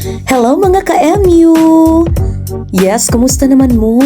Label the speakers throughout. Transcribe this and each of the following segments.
Speaker 1: Hello, mga ka-MU! Yes, kumusta naman mo?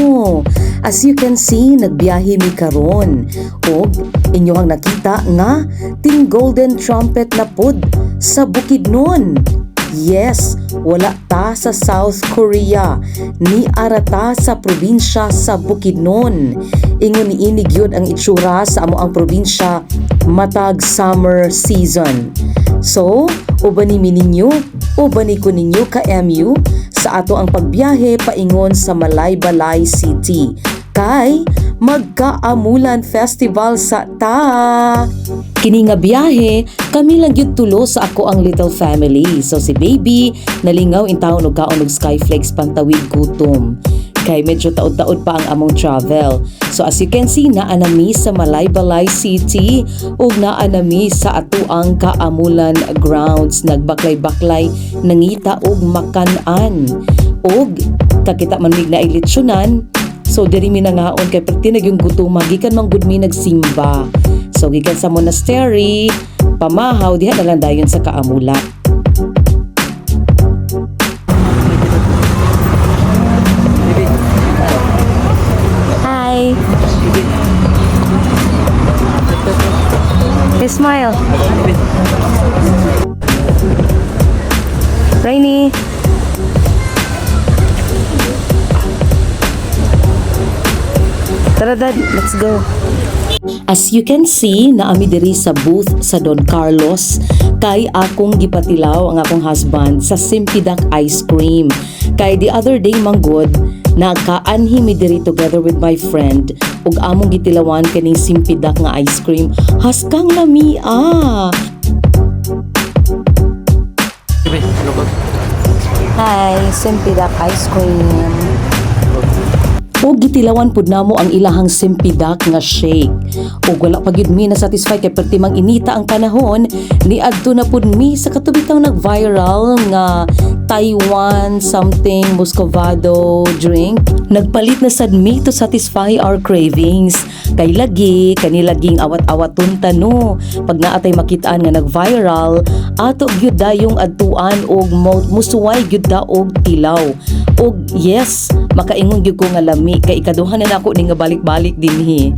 Speaker 1: As you can see, nagbiyahe mi karon. Og inyohang nakita nga ting Golden Trumpet na pod sa Bukidnon. Yes, wala ta sa South Korea, ni arata sa probinsya sa Bukidnon. Ingon ni ini gyud ang itsura sa amoang probinsya matag summer season. So, uban ni mi ninyo, uban ni ko ninyo, ka-MU, sa ato ang pagbiyahe paingon sa Malaybalay City. Kay magkaamulan Festival sa ta. Kini nga biyahe, kami lang gyud tulo sa akoang little family. So si baby, nalingaw intawon og kaon og Skyflakes pantawid gutom. Kay medyo taod-taod pa ang among travel. So as you can see, naa nami sa Malaybalay City ug naa nami sa atuang Kaamulan grounds, nagbaklay-baklay, nangita og makan-an. Og kakita man mig naay litsunan. So diri mi nangaon kay perti na gyung gutom, gikan man gud mi nagsimba. So gikan sa monastery, pamahaw diha na lang dayon sa Kaamulan.
Speaker 2: Hi. Hey, smile. Rainy. Tara, Dad, let's go.
Speaker 1: As you can see, naa mi diri sa booth sa Don Carlos kay akong gipatilaw ang akong husband sa Simpidak ice cream. Kay the other day manggod, nakaanhi mi diri together with my friend ug among gitilawan kaning Simpidak nga ice cream. Haskang lami ah.
Speaker 2: Hi, Simpidak ice cream.
Speaker 1: O gitilawan pud namo ang ilahang Simpidak nga shake. Ug wala pa gyud mi na satisfy kay perti mang inita ang panahon, niadto na pud mi sa katong nag-viral nga Taiwan something Muscovado drink. Nagpalit na sad mi to satisfy our cravings. Kay lagi, kani laging awat-awaton ta, no. Pag naatay makitaan nga nag-viral, ato gyud dayong adtuan og musuway gyud ta og tilaw. Og yes, makaingon gyud ko nga lami kay ikaduha na nako ni nga balik-balik dinhi.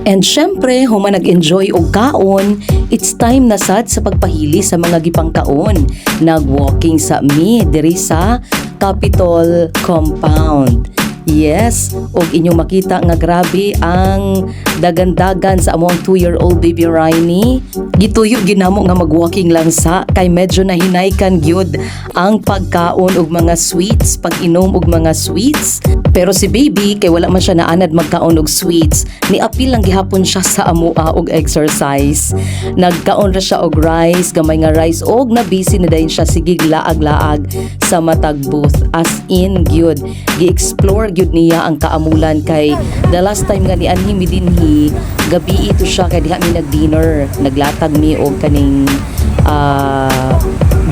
Speaker 1: And syempre, human nag-enjoy og kaon, it's time na sad sa pagpahili sa mga gipangkaon. Nag-walking sa mi diri sa Capitol Compound. Yes, og inyong makita nga grabe ang dagandagan sa among 2-year-old baby Riney. Gituyo gyud namo nga mag-walking lang sa kay medyo nahinaykan gyud ang pagkaon og mga sweets, pag-inom og mga sweets. Pero si baby kay wala man siya naanad magkaon og sweets, ni-apil lang gihapon siya sa amoa og exercise. Nagkaon ra siya og rice, gamay nga rice, og na busy na dayon siya sige laag-laag sa matag booth, as in gyud. Gi-explore gyud niya ang Kaamulan kay the last time nga nianhi mi dinhi, gabi ito siya kay diha mi nag-dinner. Naglatag mi og kaning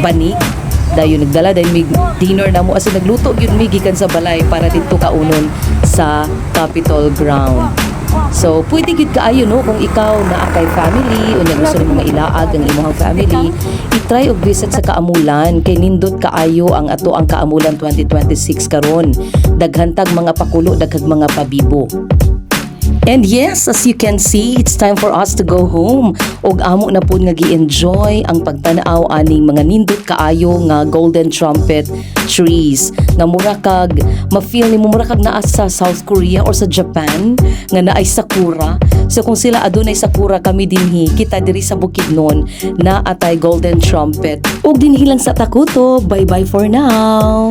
Speaker 1: banig, dayon nagdala dayon mig dinner namo, as in nagluto gyud mi gikan sa balay para didto kaunon sa Capitol ground. So, pwede gyud kaayo, no, kung ikaw naa kay family unya gusto nimo nga ilaag ang imong family, i-try og visit sa Kaamulan kay nindot kaayo ang atoang Kaamulan 2026 karon. Daghan tag mga pakulo, daghang mga pabibo. And yes, as you can see, it's time for us to go home. Og amo na pud nga gi-enjoy ang pagtan-aw aning mga nindot kaayo nga golden trumpet trees. Nga mura kag ma-feel nimo mura kag naa sa South Korea or sa Japan nga naay sakura. So kung sila adunay sakura, kami dinhi kita diri sa Bukidnon naa tay golden trumpet. Ug dinhi lang sa Takuto. Bye-bye for now.